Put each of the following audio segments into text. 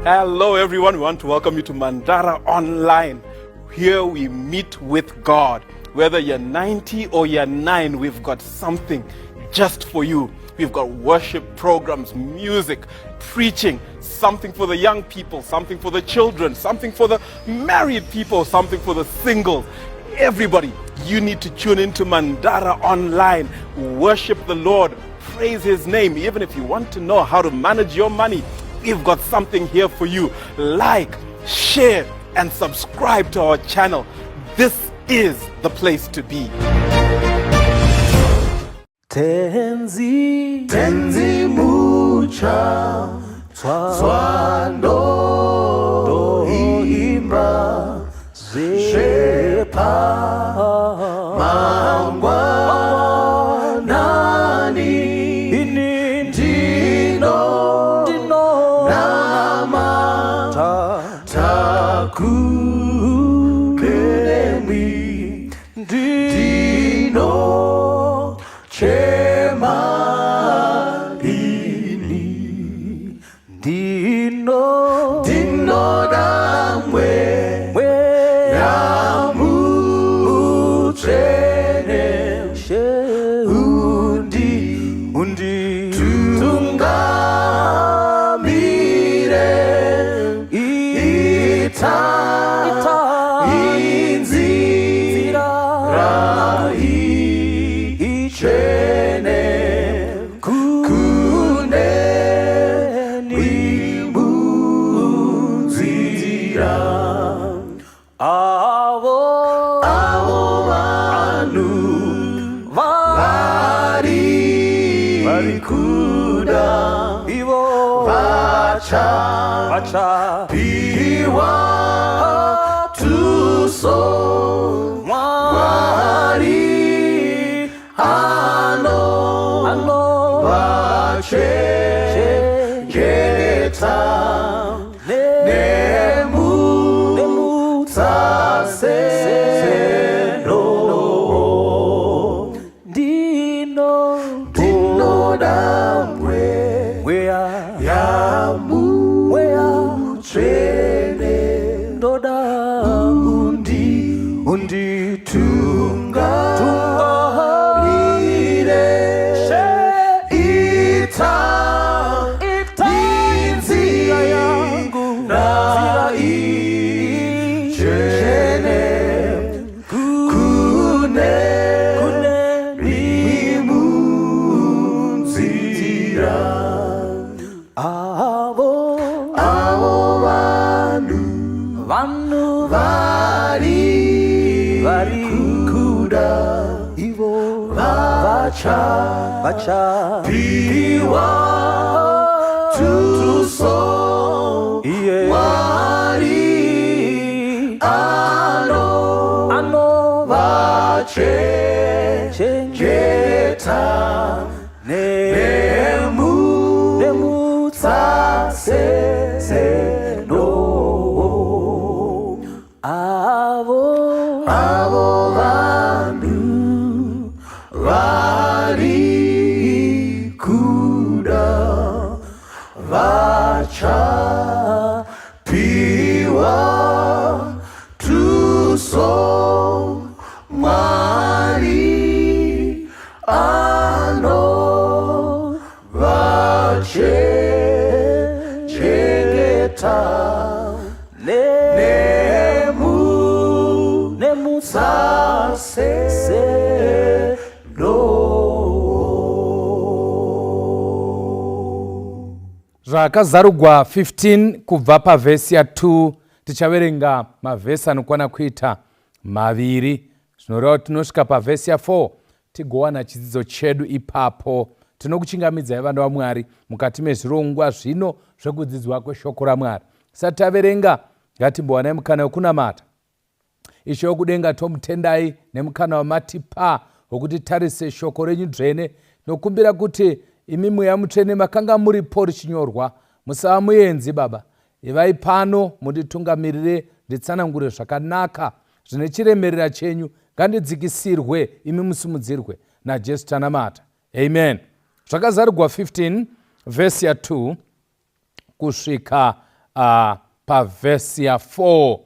Hello, everyone. We want to welcome you to Mandara Online. Here we meet with God. Whether you're 90 or you're 9, we've got something just for you. We've got worship programs, music, preaching, something for the young people, something for the children, something for the married people, something for the singles. Everybody, you need to tune into Mandara Online. Worship the Lord, praise His name. Even if you want to know how to manage your money, we've got something here for you. Like, share, and subscribe to our channel. This is the place to be. Tenzi Tenzi mucha zvandoimba zvepa mangwanani ini ndino ndinonamata takunemwi ndino chema ini ndino ndinoda mweya mutsvene undi undi tungamire ita inzira itsvene kune munzira avo avo vanhu vari kuda ivo vacha vacha piwa tuso Mwari ano ano vachengeta nemu nemutsaseno ndino ndinoda mweya mweya mutsvene ndoda undi unditungamire ita inzira yangu inzira itsvene kune munzira avo avo vanhu vanhu vari vari kuda ivo vacha vacha piwa tuso iye Mwari ano ano vachengeta nemu nemutsaseno avo avo vanhu vari kuda vachapiwa tuso Mwari ano vachengeta nemu nemutsaseno Zvakazarugwa 15 kubva pavhesi ya2 tichaverenga mavhesi anokwana kuita maviri, zvinoreva kuti tinosvika pavhesi ya4 tigowana chidzidzo chedu ipapo. Tinokuchingamidzai vana vaMwari mukati mezvirongwa zvino zvekudzidzwa kweshoko raMwari. Sati taverenga, ngatimbowanai mukana wekunamata. Ishe wekudenga, tomutendai nemukana wamatipa wekuti tarise shoko renyu dzvene. Tinokumbira kuti imi Mweya Mutsvene makanga muripo richinyorwa, musava muenzi baba. Ivai pano munditungamirire, nditsanangure zvakanaka zvine chiremerera chenyu. Ngandidzikisirwe, imi musimudzirwe. NaJesu tanamata, amen. Zvakazarugwa 15 vhesi ya2 kusvika pavhesi ya4.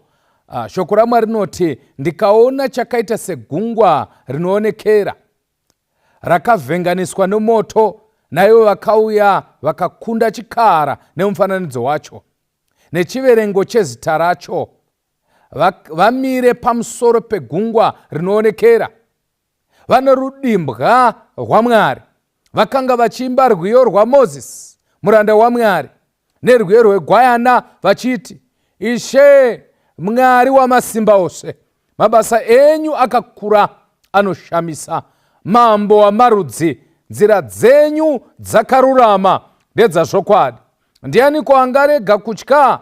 Shoko raMwari rinoti, ndikaona chakaita segungwa rinoonekera rakavhenganiswa nomoto, naivo vakauya vakakunda chikara nemufananidzo wacho nechiverengo chezita racho, vamire pamusoro pegungwa rinoonekera vane rudimbwa rwaMwari, vakanga vachiimba rwiyo rwaMozisi muranda waMwari nerwiyo rwegwayana, vachiti, Ishe Mwari wamasimba ose, mabasa enyu akakura anoshamisa. Mambo wamarudzi, nzira dzenyu dzakarurama ndedzazvokwadi. Ndianiko angarega kutya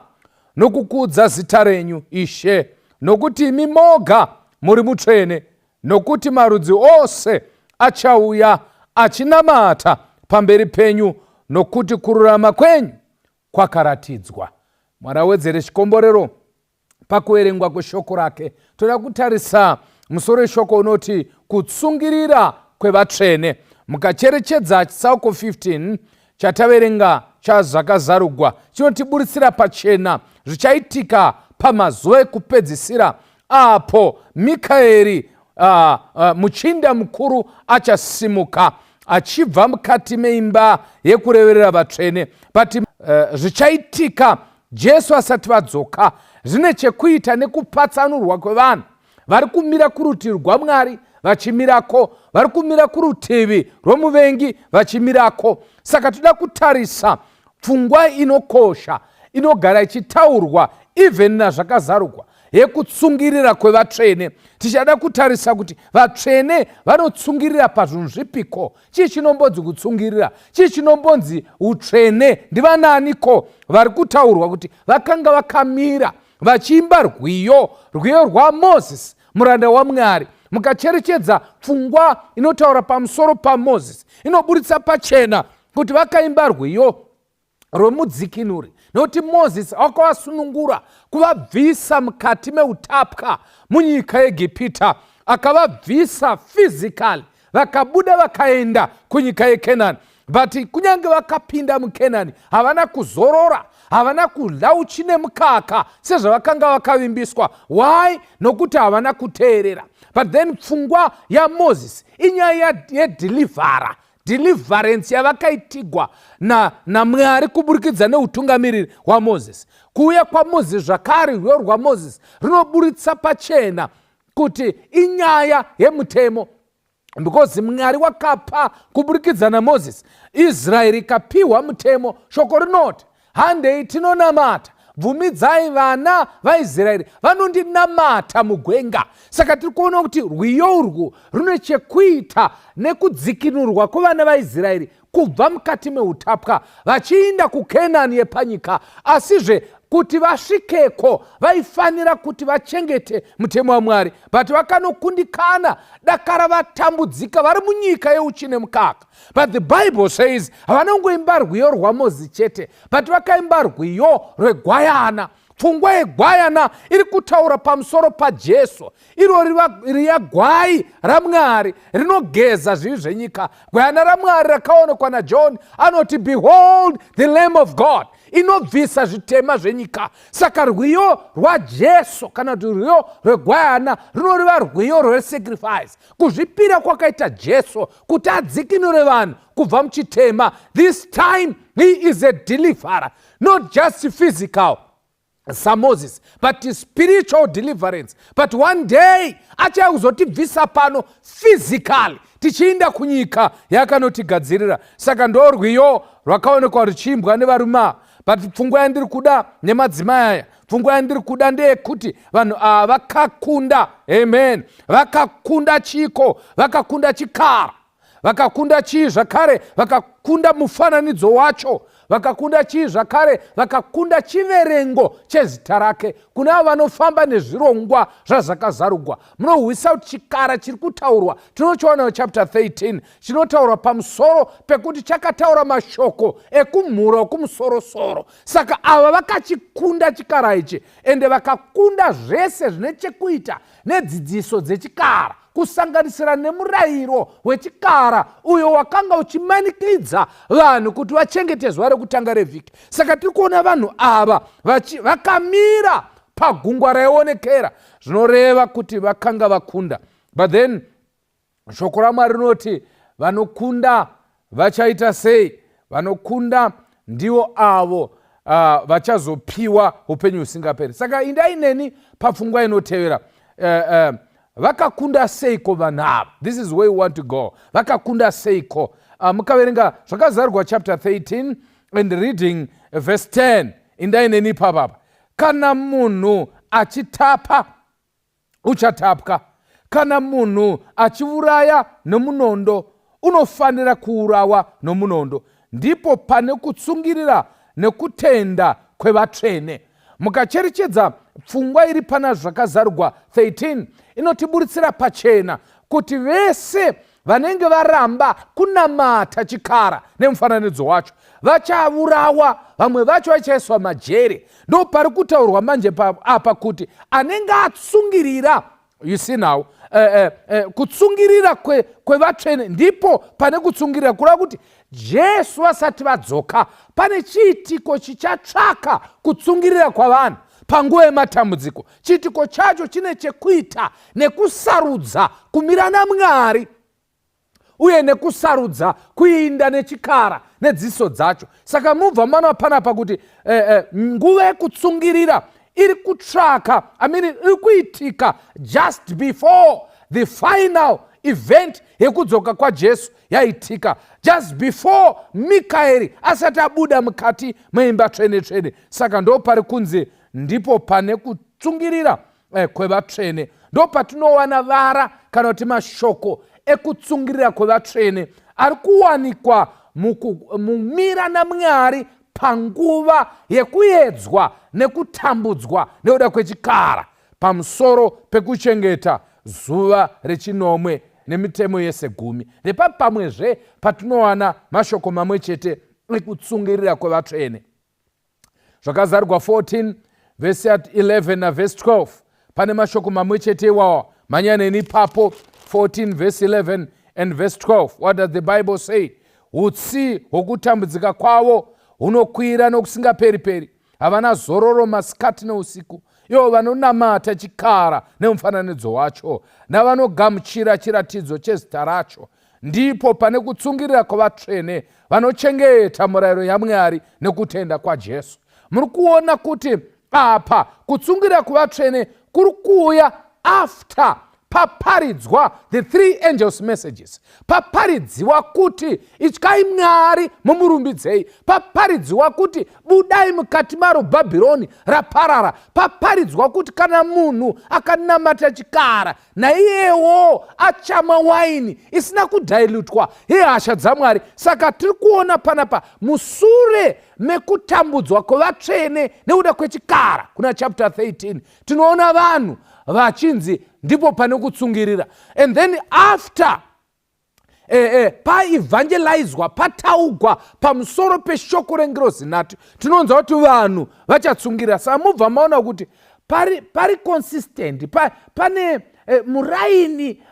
nokukudza zita renyu, Ishe? Nokuti imi moga muri mutsvene, nokuti marudzi ose achauya achinamata pamberi penyu, nokuti kururama kwenyu kwakaratidzwa. Mwari awedzere chikomborero pakuverengwa kweshoko rake. Toda kutarisa musoro weshoko unoti kutsungirira kwevatsvene. Mukacherechedza chitsauko 15 chataverenga chaZvakazarugwa, chinotiburitsira pachena zvichaitika pamazuva ekupedzisira apo Mikaeri, muchinda mukuru, achasimuka achibva mukati meimba yekureverera vatsvene. But zvichaitika Jesu asati vadzoka zvine chekuita nekupatsanurwa kwevanhu vari kumira kurutivi rwaMwari vachimirako, vari kumira kurutivi rwomuvengi vachimirako. Saka toda kutarisa pfungwa inokosha inogara ichitaurwa even naZvakazarugwa, yekutsungirira kwevatsvene. Tichada kutarisa kuti vatsvene vanotsungirira pazvinhu zvipiko, chii chinombonzi kutsungirira, chii chinombonzi utsvene, ndivananiko vari kutaurwa kuti vakanga vakamira vachiimba rwiyo rwaMozisi muranda waMwari. Mukacherechedza pfungwa inotaura pamusoro paMozisi, inoburitsa pachena kuti vakaimba rwiyo rwemudzikinuri, nokuti Mozisi akavasunungura kuvabvisa mukati meutapwa munyika yeEgipita. Akavabvisa physically, vakabuda vakaenda kunyika yeKenani. But kunyange vakapinda muKenani, havana kuzorora, havana kudya uchi nemukaka sezvavakanga vakavimbiswa. Why? Nokuti havana kuteerera. But then pfungwa yaMozisi inyaya yedelivery, deliverance yavakaitigwa naMwari kuburikidza neutungamiriri hwaMozisi. Kuuya kwaMozisi zvakare, rwiyo rwaMozisi runoburitsa pachena kuti inyaya yemutemo, because Mwari wakapa kuburikidza naMozisi, Israeri ikapiwa mutemo. Shoko rinoti, handei tinonamata, bvumidzai vana vaIsraeri vanondinamata mugwenga. Saka tiri kuona kuti rwiyo urwu rune chekuita nekudzikinurwa kwevana vaIsraeri kubva mukati meutapwa vachiinda kuKenani yepanyika. Asizve kuti vasvikeko vaifanira kuti vachengete mutemo waMwari, but vakanokundikana dakara vatambudzika vari munyika yeuchi nemukaka. But the Bible says havanongoimba rwiyo rwaMozisi chete, but vakaimba rwiyo rwegwayana. Pfungwa yegwayana iri kutaura pamusoro paJesu, iro riya gwai raMwari rinogeza zvivi zvenyika, gwayana raMwari rakaonekwa naJohn anoti, "Behold the Lamb of God inobvisa zvitema zvenyika." Saka rwiyo rwaJesu kana kuti rwiyo rwegwayana runoreva rwiyo rwesacrifice, kuzvipira kwakaita Jesu kuti adzikinure vanhu kubva muchitema. This time he is a deliverer, not just physical saMoses, but spiritual deliverance. But one day achaya kuzotibvisa pano physically tichiinda kunyika yakanotigadzirira. Saka ndo rwiyo rwakaonekwa ruchiimbwa nevarume ava. But pfungwa yandiri kuda nemadzimai aya, pfungwa yandiri kuda ndeyekuti vanhu ava vakakunda. Amen. Vakakunda chiko? Vakakunda chikara. Vakakunda chii zvakare? Vakakunda mufananidzo wacho. Vakakunda chii zvakare? Vakakunda chiverengo chezita rake. Kune avo vanofamba nezvirongwa zvaZvakazarugwa, munohwisa kuti chikara chiri kutaurwa tinochiwana chapter 13, chinotaurwa pamusoro pekuti chakataura mashoko ekumhura okumusorosoro. Saka ava vakachikunda chikara ichi, ende vakakunda zvese zvine chekuita. Nedzidziso dzechikara, kusanganisira nemurayiro wechikara uyo wakanga uchimanikidza vanhu kuti vachengete zuva rekutanga revhiki. Saka tiri kuona vanhu ava vakamira pagungwa raionekera, zvinoreva kuti vakanga vakunda. But then shoko raMwari rinoti vanokunda vachaita sei? Vanokunda ndivo avo vachazopiwa upenyu husingaperi. Saka indai neni papfungwa inotevera. Vakakunda seiko vanhu ava? This is where we want to go. Vakakunda seiko? Mukaverenga Zvakazarurwa chapter 13 and reading verse 10, indai neni ipapapa. Kana munhu achitapa, uchatapwa. Kana munhu achiuraya nomunondo, unofanira kuurawa nomunondo. Ndipo pane kutsungirira nekutenda kwevatsvene. Mukacherechedza pfungwa iri pana Zvakazarurwa 13, inotiburitsira pachena kuti vese vanenge varamba kunamata chikara nemufananidzo wacho vachaurawa, vamwe vacho vachaiswa majere. Ndo pari kutaurwa manje apa kuti anenge atsungirira, you see now, kutsungirira kwevatsvene ndipo pane kutsungirira, kureva kuti Jesu vasati vadzoka pane chiitiko chichatsvaka kutsungirira kwavanhu panguva yematambudziko. Chiitiko chacho chine chekuita nekusarudza kumira naMwari uye nekusarudza kuinda nechikara nedziso dzacho. Saka mubva mana panapa kuti nguva yekutsungirira iri kutsvaka, I mean, iri kuitika just before the final event yekudzoka kwaJesu yaitika, just before Mikaeri asati abuda mukati meimba tsvene tsvene. Saka ndo pari kunzi ndipo pane kutsungirira kwevatsvene. Ndo patinowana vara kana kuti mashoko ekutsungirira kwevatsvene ari kuwanikwa mumira naMwari panguva yekuedzwa nekutambudzwa nekuda kwechikara, pamusoro pekuchengeta zuva rechinomwe nemitemo yese gumi. Ndepapi pamwezve patinowana mashoko mamwe chete ekutsungirira kwevatsvene? Zvakazarurwa 14 vhesi 11 navhesi 12, pane mashoko mamwe chete iwawa. Mhanya neni ipapo, 14 vhesi 11 and verse 12. What does the Bible say? Utsi hwokutambudzika kwavo hunokwira nokusingaperi-peri. Havana zororo masikati neusiku, ivo vanonamata chikara nemufananidzo wacho navanogamuchira chiratidzo chezita racho. Ndipo pane kutsungirira kwavatsvene vanochengeta murayiro yaMwari nekutenda kwaJesu. Muri kuona kuti apa kutsungirira kuvatsvene kuri kuuya after paparidzwa the three angels' messages, paparidziwa kuti ityai Mwari mumurumbidzei, paparidziwa kuti budai mukati maro, Bhabhironi raparara, paparidzwa kuti kana munhu akanamata chikara naiyewo achamwa waini isina kudhailutwa yehasha dzaMwari. Saka tiri kuona panapa musure mekutambudzwa kwevatsvene nekuda kwechikara kuna chapter 13, tinoona vanhu vachinzi ndipo pane kutsungirira. And then after paevangelizwa, pataugwa pamusoro peshoko rengirozi nhatu, tinonzwa kuti vanhu vachatsungirira. Saka mubva maona kuti pari consistent, pane muraini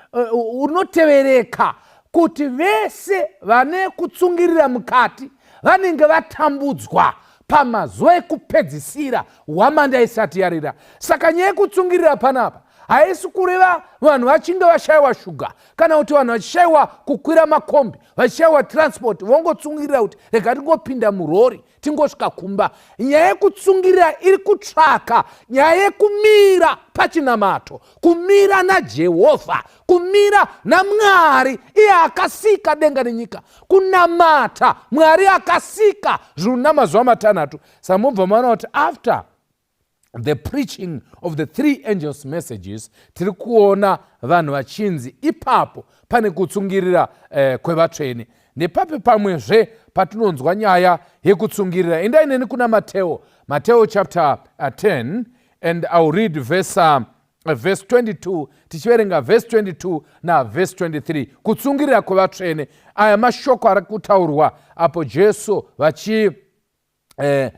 unotevereka kuti vese vane kutsungirira mukati vanenge vatambudzwa pamazuva ekupedzisira, hwamanda isati yarira. Saka nyaya yekutsungirira panapa haisi kureva vanhu vachinge vashayiwa shuga kana kuti vanhu vachishayiwa kukwira makombi, vachishayiwa transport, vongotsungirira kuti rega tingopinda murori tingosvika kumba. Nyaya yekutsungirira iri kutsvaka nyaya yekumira pachinamato, kumira naJehovha, kumira naMwari iye akasika denga nenyika, kunamata Mwari akasika zvinhu namazuva 6. Saka mubva maona kuti after the preaching of the three angels' messages, tiri kuona vanhu vachinzi ipapo pane kutsungirira kwevatsvene. Nepapi pamwezve patinonzwa nyaya yekutsungirira? Endai neni kuna Mateo, Mateo chapter 10, and I will read verse 22. Tichiverenga verse 22 naverse 23, kutsungirira kwevatsvene. Aya mashoko ari kutaurwa apo Jesu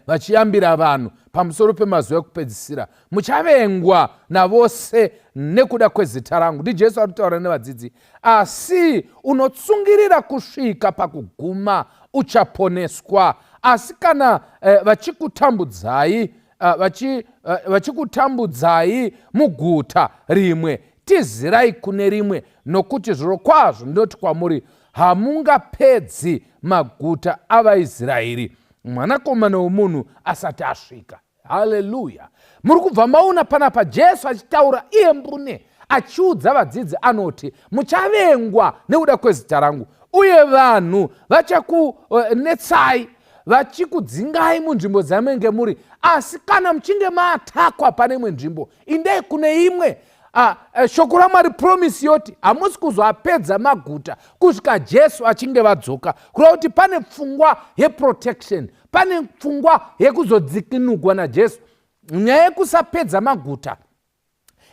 vachiyambira vanhu. pamusoro pemazuva ekupedzisira. Muchavengwa navose nekuda kwezita rangu. NdiJesu ari kutaura nevadzidzi. Asi unotsungirira kusvika pakuguma uchaponeswa. Asi kana eh, vachikutambudzai eh, vachi, eh, vachikutambudzai muguta rimwe, tizirai kune rimwe, nokuti zvirokwazvo ndinoti kwamuri, hamungapedzi maguta avaIsraeri Mwanakomana womunhu asati asvika. Haleluya! Muri kubva maona panapa Jesu achitaura iye mbune achiudza vadzidzi anoti, muchavengwa nekuda kwezita rangu, uye vanhu vachakunetsai vachikudzingai munzvimbo dzamenge muri, asi kana muchinge maatakwa pane imwe nzvimbo, indai kune imwe. Ah, eh, shoko raMwari promisi yoti hamusi kuzoapedza maguta kusvika Jesu achinge vadzoka. Kureva kuti pane pfungwa yeprotection, pane pfungwa yekuzodzikinugwa naJesu. Nyaya yekusapedza maguta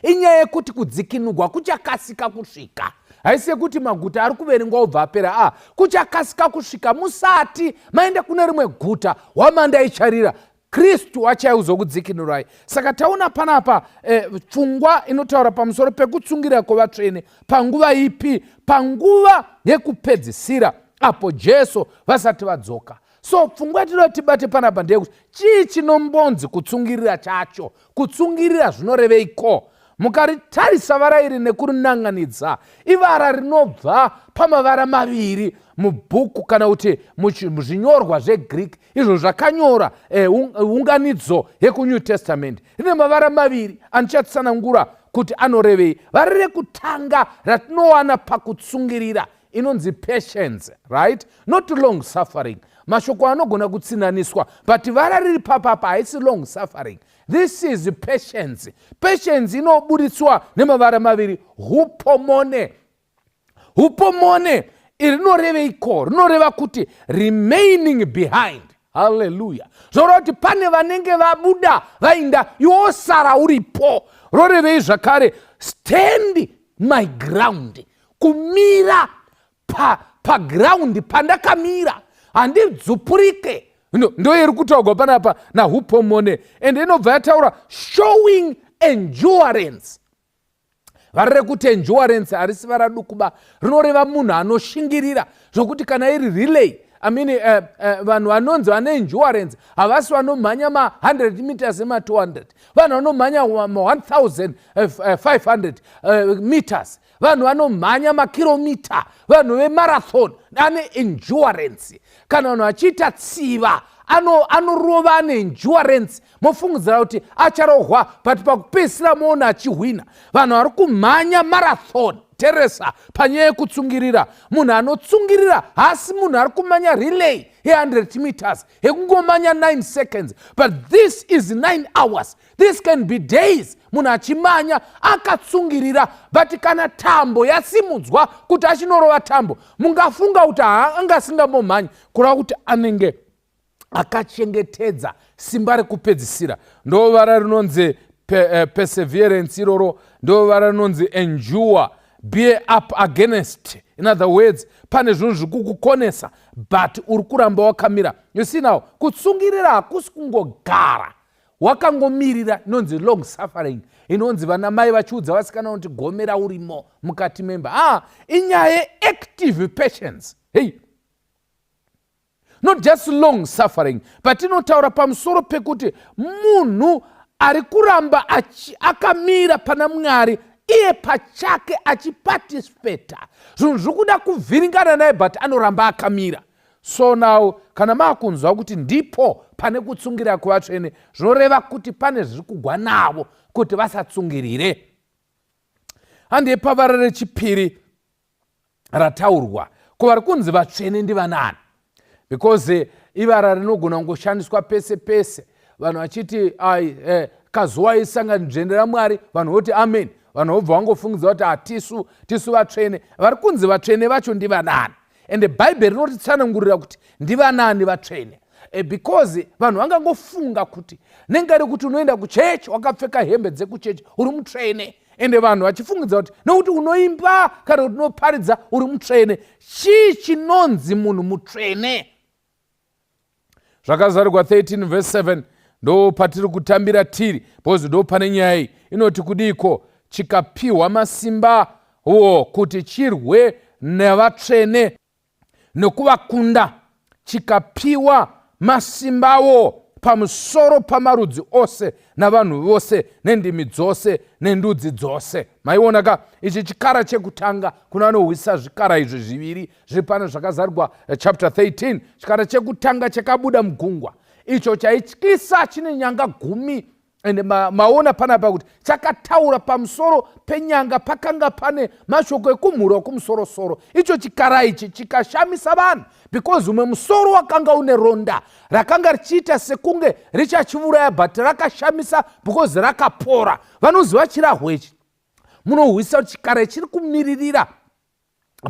inyaya yekuti kudzikinugwa kuchakasika kusvika. Haisi yekuti maguta ari kuverengwa obva apera. A, ah, kuchakasika kusvika musati maenda kune rimwe guta, hwamanda icharira, Kristu achauya kuzokudzikinurai. Saka taona panapa eh, pfungwa inotaura pamusoro pekutsungirira kwevatsvene panguva ipi? Panguva yekupedzisira apo Jesu vasati vadzoka. So pfungwa yatinoda tibate panapa ndeyekuti chii chinombonzi kutsungirira chacho? Kutsungirira zvinoreveiko? Mukaritarisa vara iri nekurinanganidza, ivara rinobva pamavara maviri mubhuku kana kuti muzvinyorwa zveGreek izvo zvakanyora eh, unganidzo yekuNew Testament. Rine mavara maviri andichatsanangura kuti anorevei. Vara rekutanga ratinowana pakutsungirira inonzi patience, right? Not long suffering. Mashoko anogona kutsinhaniswa, but vara riri papapa haisi long suffering. This is patience. Patience inoburitswa nemavara maviri, hupomone. Hupomone rinoreveiko? Rinoreva kuti remaining behind. Haleluya. Zvoreva kuti pane vanenge vabuda vainda, iwe wosara uripo. Rorevei zvakare? Stand my ground, kumira pagiraundi pa pandakamira, handidzupurike. Ndo iri kutaurwa panapa nahupomone, and inobva yataura showing endurance. Vara rekuti endurance harisi vara dukuba, rinoreva munhu anoshingirira zvokuti kana iri relay, I mean, vanhu vanonzi vane endurance havasi vanomhanya ma100 meters ema200, vanhu vanomhanya ma1500 meters, vanhu vanomhanya makiromita, vanhu vemarathon ane endurance. Kana vanhu vachiita tsiva anorova ane endurance, mofungidzira kuti acharohwa, but pakupedzisira moona achihwina. Vanhu vari kumhanya marathon, teresa panyaya yekutsungirira, munhu anotsungirira haasi munhu ari kumhanya relay ye100 meters yekungomhanya 9 seconds, but this is 9 hours, this can be days, munhu achimanya akatsungirira. But kana tambo yasimudzwa kuti achinorova tambo, mungafunga kuti anga asingambomhanyi, kureva kuti anenge akachengetedza simba rekupedzisira. Ndo vara rinonzi perseverance iroro, ndo vara rinonzi endure, bear up against. In other words, pane zvinhu zviri kukukonesa, but uri kuramba wakamira. You see now, kutsungirira hakusi kungogara wakangomirira, inonzi long suffering, inonzi vana mai vachiudza vasikana kuti gomera urimo mukati memba. Ah, inyaya yeactive patience, hey, not just long suffering, but inotaura pamusoro pekuti munhu ari kuramba akamira pana Mwari, iye pachake achiparticipata. Zvinhu zviri kuda kuvhiringana naye, but anoramba akamira. So now kana maakunzwa kuti ndipo pane kutsungira kuvatsvene, zvinoreva kuti pane zviri kugwa navo kuti vasatsungirire. Handiye pavara rechipiri rataurwa, ko vari kunzi vatsvene ndivanani? Because ivara rinogona kungoshandiswa pese pese, vanhu vachiti ai kazuva isangano dzvene raMwari, vanhu voti amen, vanhu vobva vangofungidza kuti hatisu tisu vatsvene. Vari kunzi vatsvene vacho ndivanani? Ende Bhaibheri rinotitsanangurira kuti ndivanani vatsvene, because vanhu vangangofunga kuti nenga rekuti unoenda kuchechi wakapfeka hembe dzekuchechi uri mutsvene, ende vanhu vachifungidza kuti nekuti unoimba kana kuti unoparidza uri mutsvene. Chii chinonzi munhu mutsvene? Zvakazarurwa 13 verse 7. Ndo patiri kutambira tiri because ndo pane nyaya iyi inoti kudiiko chikapiwa masimba wo kuti chirwe nevatsvene nokuvakunda chikapiwa masimbawo pamusoro pamarudzi ose navanhu vose nendimi dzose nendudzi dzose. Maiona ka ichi chikara chekutanga kuna vanohwisa zvikara izvi zviviri zviri pano zvakazarugwa eh, chapter 13. Chikara chekutanga chakabuda mugungwa icho chaityisa chine nyanga gumi. Ende ma, maona panapa kuti chakataura pamusoro penyanga pakanga pane mashoko ekumhurwa kumusorosoro. Icho chikara ichi chikashamisa vanhu because umwe musoro wakanga une ronda rakanga richiita sekunge richachiuraya, but rakashamisa because rakapora. Vanoziva chirahwe ichi munohwisa kuti chikara chiri kumiririra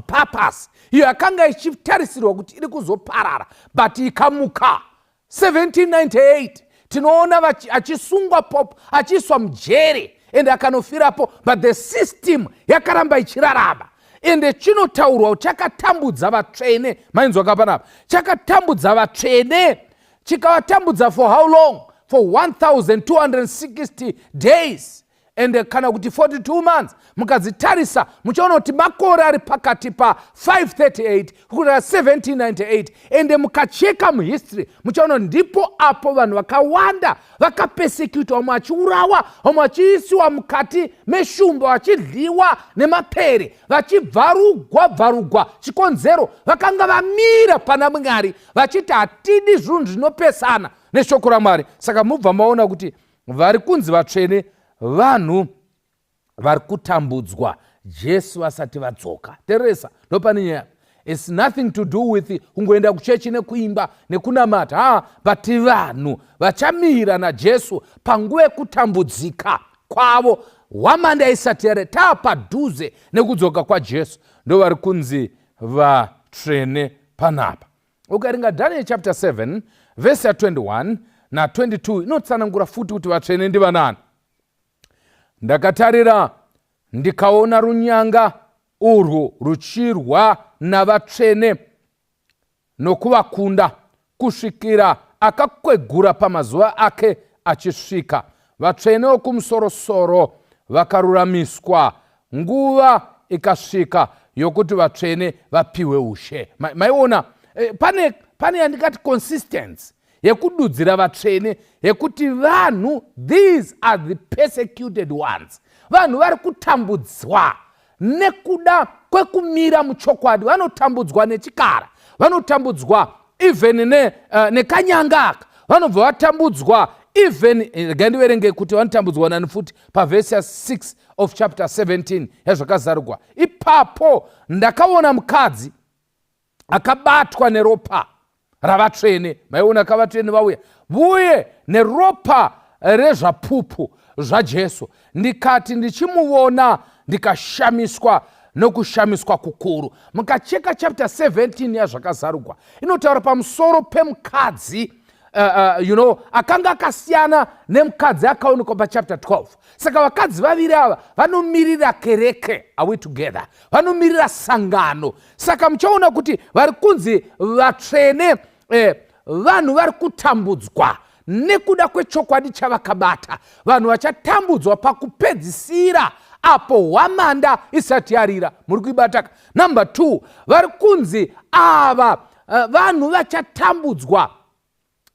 papas iyo yakanga ichitarisirwa kuti iri kuzoparara, but ikamuka 1798. Tinoona achisungwa pop, achiiswa mujere ende akanofirapo, but the system yakaramba ichirarama. Ende chinotaurwa kuti chakatambudza vatsvene. Mainzwa kapanapa? Chakatambudza vatsvene, chikavatambudza for how long? For 1260 days and kana kuti 42 months. Mukadzitarisa muchaona kuti makore ari pakati pa538 kuita 1798. Ende mukacheka muhistory muchaona ndipo apo vanhu vakawanda vakapesekutwa, vamwe vachiurawa, vamwe vachiisiwa mukati meshumba, vachidliwa nemapere, vachibvarugwa bvarugwa. Chikonzero, vakanga vamira pana Mwari vachiti hatidi zvinhu zvinopesana neshoko raMwari. Saka mubva maona kuti vari kunzi vatsvene vanhu vari kutambudzwa Jesu vasati vadzoka. Teresa, ndopane nyaya. It's nothing to do with kungoenda kuchechi nekuimba nekunamata, ha, but vanhu vachamira naJesu panguva yekutambudzika kwavo, hwamanda isati yare taa padhuze nekudzoka kwaJesu, ndo vari kunzi vatsvene panapa. Ukaringa Daniel chapter 7 vhesi ya21 na22 inotsanangura futi kuti vatsvene ndivanani. Ndakatarira ndikaona runyanga urwu ruchirwa navatsvene nokuvakunda kusvikira akakwegura pamazuva ake achisvika, vatsvene wokumusorosoro vakaruramiswa, nguva ikasvika yokuti vatsvene vapiwe ushe. Maiona pane yandikati consistency yekududzira vatsvene yekuti vanhu, these are the persecuted ones, vanhu vari kutambudzwa nekuda kwekumira muchokwadi. Vanotambudzwa nechikara, vanotambudzwa even nekanyanga aka, vanobva vatambudzwa even, regai ndiverenge kuti vanotambudzwa nani futi pavhesi ya6 of chapter 17 yazvakazarugwa. Ipapo ndakaona mukadzi akabatwa neropa ravatsvene. Maiona kavatsvene vauya vuye neropa rezvapupu zvaJesu. Ndikati ndichimuona ndikashamiswa nokushamiswa kukuru. Mukacheka chapter 17 yazvakazarugwa inotaura pamusoro pemukadzi akanga akasiyana nemukadzi akaonekwa pachapter 12. Saka vakadzi vaviri ava vanomirira kereke. Are we together? Vanomirira sangano. Saka muchaona kuti vari kunzi vatsvene vanhu vari kutambudzwa nekuda kwechokwadi chavakabata, vanhu vachatambudzwa pakupedzisira apo hwamanda isati yarira. Muri kuibataka? Number two, vari kunzi ava vanhu vachatambudzwa,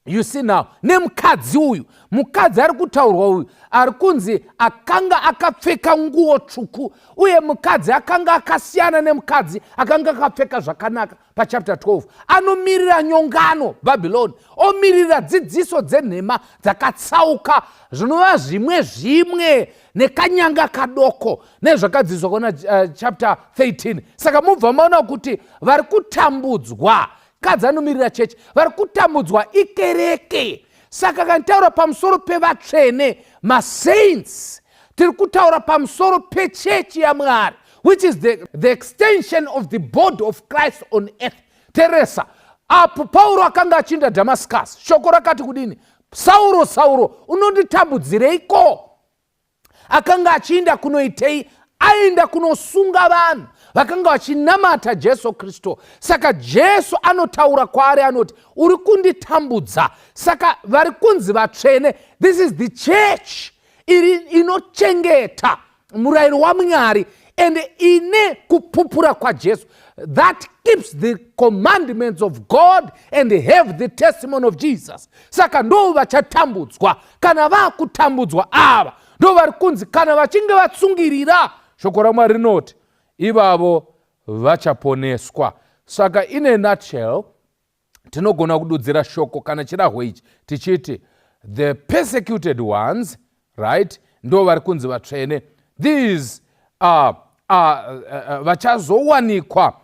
you see now, nemukadzi uyu. Mukadzi ari kutaurwa uyu ari kunzi akanga akapfeka nguo tsvuku, uye mukadzi akanga akasiyana nemukadzi akanga akapfeka zvakanaka pachapter 12. Anomirira nyongano, Bhabhiloni, omirira dzidziso dzenhema dzakatsauka, zvinova zvimwe zvimwe nekanyanga kadoko nezvakadzidziswa kuna chapter 13. Saka mubva maona kuti vari kutambudzwa kadzi anomirira chechi, vari kutambudzwa ikereke. Saka kana taura pamusoro pevatsvene, masaints, tiri kutaura pamusoro pechechi yaMwari, which is the extension of the body of Christ on earth. Teresa, apo Pauro akanga achiinda Damascus, shoko rakati kudini? "Sauro, Sauro, unonditambudzireiko?" Akanga achiinda kunoitei? Aenda kunosunga vanhu vakanga vachinamata Jesu Kristu. Saka Jesu anotaura kwaari, anoti, "Uri kunditambudza." Saka vari kunzi vatsvene, this is the church iri inochengeta murayiro waMwari and ine kupupura kwaJesu, that keeps the commandments of God and have the testimony of Jesus. Saka ndo vachatambudzwa. Kana vaakutambudzwa, ava ndo vari kunzi kana vachinge vatsungirira, shoko raMwari rinoti ivavo vachaponeswa. Saka in a nutshell, tinogona kududzira shoko kana chirahwe ichi tichiti the persecuted ones, right, ndo vari kunzi vatsvene. These are vachazowanikwa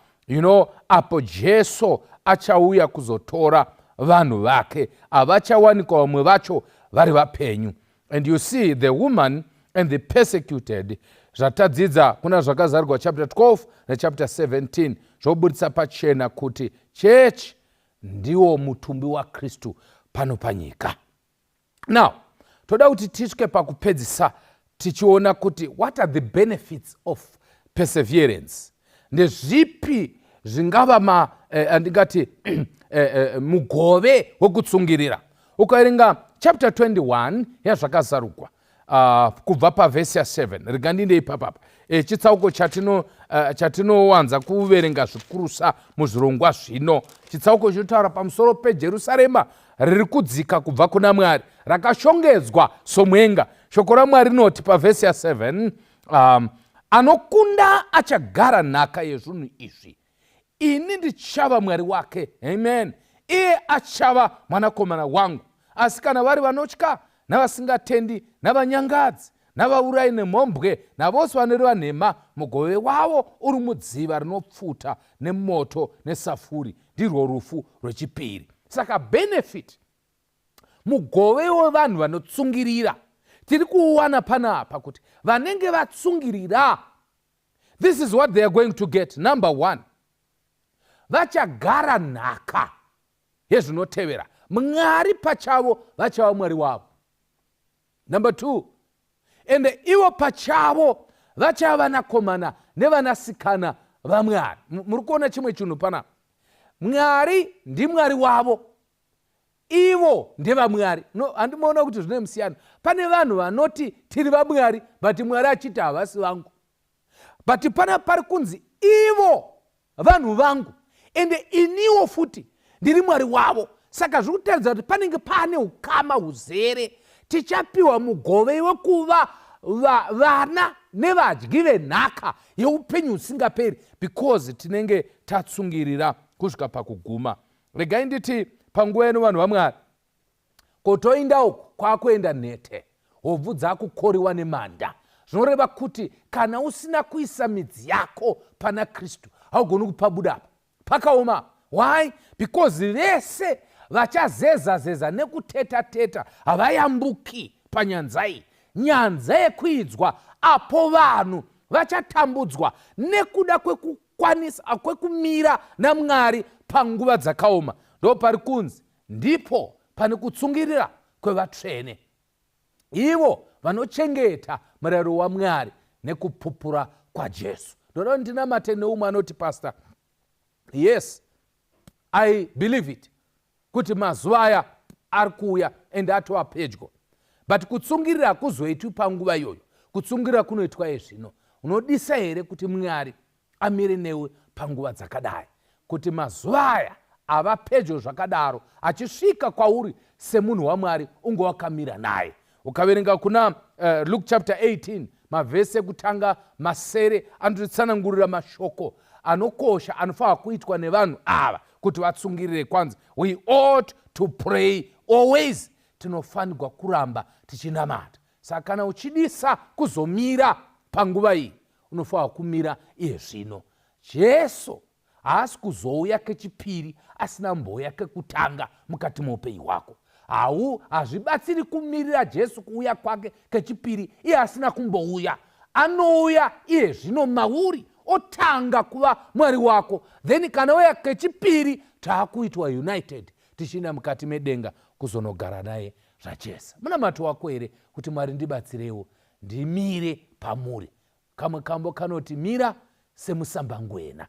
apo Jesu achauya kuzotora vanhu vake. Havachawanikwa vamwe vacho vari vapenyu. And you see the woman and the persecuted, zvatadzidza kuna Zvakazarurwa chapter 12 nechapter 17, zvobudisa pachena kuti chechi ndiwo mutumbi waKristu pano panyika. Now toda kuti tisvike pakupedzisa tichiona kuti what are the benefits of perseverance? Ndezvipi zvingava ma andingati mugove wekutsungirira? Ukaverenga chapter 21 yaZvakazarurwa, kubva pavhesi ya7, rega ndinde ipapapa, chitsauko chatinowanza kuverenga zvikurusa muzvirongwa zvino, chitsauko chinotaura pamusoro peJerusarema riri kudzika kubva kuna Mwari rakashongedzwa somwenga. Shoko raMwari rinoti pavhesi ya7, "Anokunda achagara nhaka yezvinhu izvi. Ini ndichava Mwari wake, amen, iye achava mwanakomana wangu. Asi kana vari vanotya navasingatendi navanyangadzi navaurayi nemhombwe navose vanoreva nhema, mugove wavo uri mudziva rinopfuta nemoto nesafuri, ndirwo rufu rwechipiri." Saka benefit, mugove wevanhu vanotsungirira, tiri kuuwana panapa kuti vanenge vatsungirira, this is what they are going to get. Number one, vachagara nhaka yezvinotevera: Mwari pachavo vachava Mwari wavo. Number two, ende ivo pachavo vachava vanakomana nevanasikana vaMwari. Muri kuona chimwe chinhu panapa? Mwari ndiMwari wavo, ivo ndevamwari. No, handimaona kuti zvine musiyano? Pane vanhu vanoti tiri vamwari, but Mwari achiti havasi vangu. But pana pari kunzi ivo vanhu vangu, ende iniwo futi ndiri Mwari wavo. Saka zviri kutaridza kuti panenge paane ukama huzere. Tichapiwa mugove wekuva vana nevadyi venhaka yeupenyu husingaperi because tinenge tatsungirira kusvika pakuguma. Regai nditi panguva ino, vanhu vaMwari, kotoinda uku kwakuenda nhete, hobvu dzakukoriwa nemanda. Zvinoreva kuti kana usina kuisa midzi yako pana Kristu, haugoni kupabuda apa, pakaoma. Why? Because vese vachazeza zeza nekuteta teta havayambuki panyanza iyi, nyanza yekuidzwa, apo vanhu vachatambudzwa nekuda kwekukwanisa kwekumira naMwari panguva dzakaoma. Ndo pari kunzi ndipo pane kutsungirira kwevatsvene, ivo vanochengeta murayiro waMwari nekupupura kwaJesu. Ndoda kuti ndinamate neumwe anoti, "Pastor, yes, I believe it kuti mazuva aya ari kuuya ende atova pedyo, but kutsungirira hakuzoitwi panguva iyoyo, kutsungirira kunoitwa ezvino." Unodisa here kuti Mwari amire newe panguva dzakadai, kuti mazuva aya ava pedyo zvakadaro achisvika kwauri semunhu waMwari, unge wakamira naye? Ukaverenga kuna Luke chapter 18, mavhesi ekutanga masere anotitsanangurira mashoko anokosha anofanira kuitwa nevanhu ava kuti vatsungirire. Kwanzi we ought to pray always, tinofanirwa kuramba tichinamata. Saka kana uchidisa kuzomira panguva iyi, unofanira kumira iye zvino. Jesu haasi kuzouya kechipiri asina mbouya kekutanga mukati meupenyu hwako. Hau, hazvibatsiri kumirira Jesu kuuya kwake kechipiri iye asina kumbouya. Anouya iye zvino mauri, otanga kuva Mwari wako, then kana uya kechipiri, taakuitwa united, tichienda mukati medenga kuzonogara naye zvachese. Munamato wako here kuti, "Mwari, ndibatsirewo ndimire pamuri"? Kamwe kambo kanoti mira semusambangwena.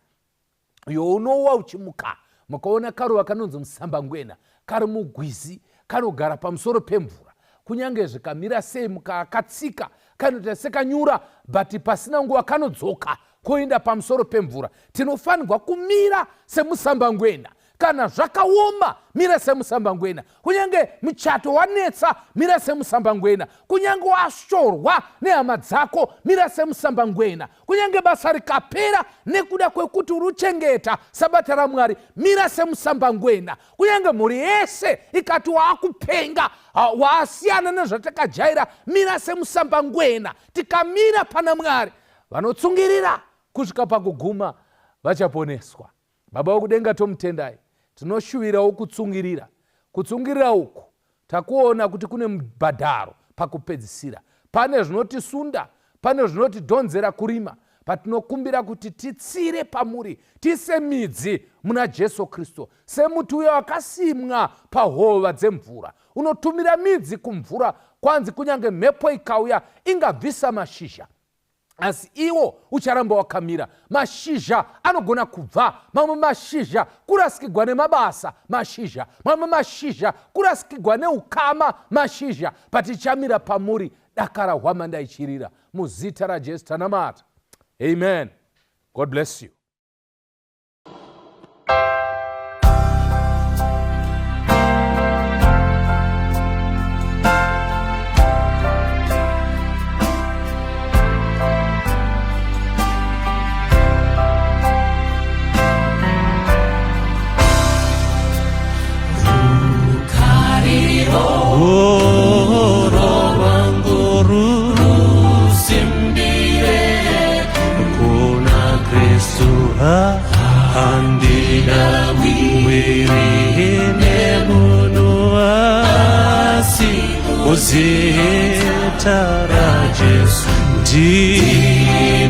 Uyo unowa uchimuka. Mukaona karuva kanonzi musambangwena kari mugwizi, kanogara pamusoro pemvura. Kunyange zvikamira sei mukakatsika kanoita sekanyura, but pasina nguva kanodzoka koenda pamusoro pemvura. Tinofanirwa kumira semusambangwena. Kana zvakaoma, mira semusambangwena. Kunyange muchato wanetsa, mira semusambangwena. Kunyange washorwa nehama dzako, mira semusambangwena. Kunyange basa rikapera nekuda kwekuti uri kuchengeta sabata raMwari, mira semusambangwena. Kunyange mhuri yese ikati waakupenga, waasiyana nezvatakajaira, mira semusambangwena. Tikamira pana Mwari, vanotsungirira kusvika pakuguma vachaponeswa. Baba vokudenga, tomutendai. Tinoshuvirawo kutsungirira. Kutsungirira uku takuona kuti kune mubhadharo pakupedzisira. Pane zvinotisunda, pane zvinotidhonzera kurima, patinokumbira kuti titsire pamuri, tise midzi muna Jesu Kristu, semuti uya wakasimwa pahova dzemvura, unotumira midzi kumvura, kwanzi kunyange mhepo ikauya ingabvisa mashizha, asi iwo ucharamba wakamira. Mashizha anogona kubva, mamwe mashizha kurasikigwa nemabasa, mashizha, mamwe mashizha kurasikigwa neukama, mashizha, patichamira pamuri dakara hwamanda ichirira. Muzita raJesu tanamata. Amen. God bless you. Zita raJesu ndinomira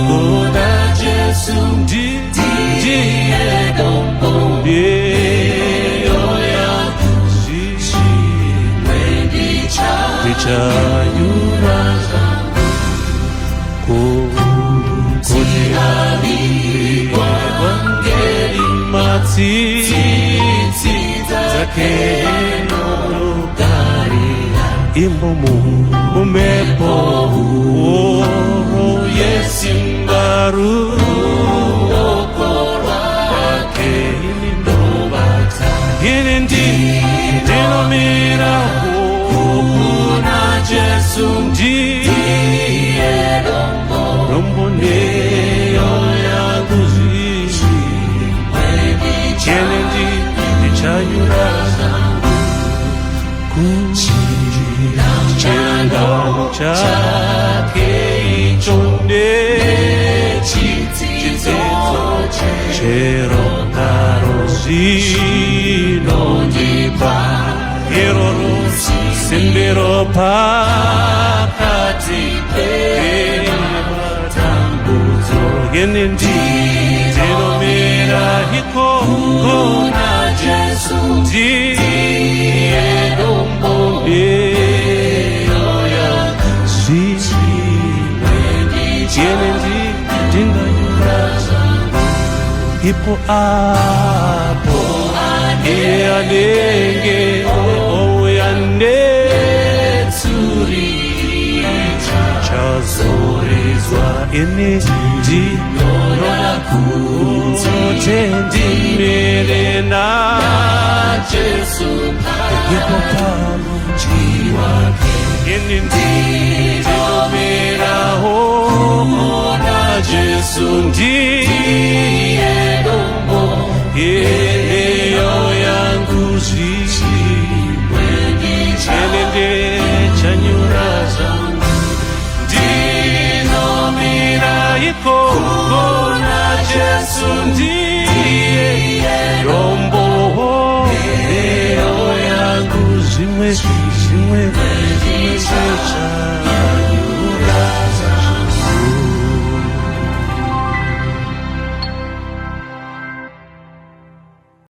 kuna Jesu, ndiye dombo ndichanyura kuti avangeri matsitsi dzake nogarira imomo mumhepo huru yesimba ruoko rwake ndobata ini ndinomira kuna Jesu, ndiye dombo neyo yangu zvimwe chene ndichanyura kuchirangano chake icho nechitsidzo chero ngaro zvinondipa iroro simbiro pakati pematambudzo. Ini ndinomira ikoko na Jesu, ndiye dombo zvimwe ndinganyura ipo apo iye anenge ouya netsuri chazoridzwa. Ini ndinoda kuti ndimire naJesu ipo pano. Ini ndinomiraho kuna Jesu, ndiye dombo yeyo yangu zvimwe chene ndechanyura zvangu. Ndinomira ikoko na Jesu, ndiye dombo yeyo yangu zvimwe zvimwe.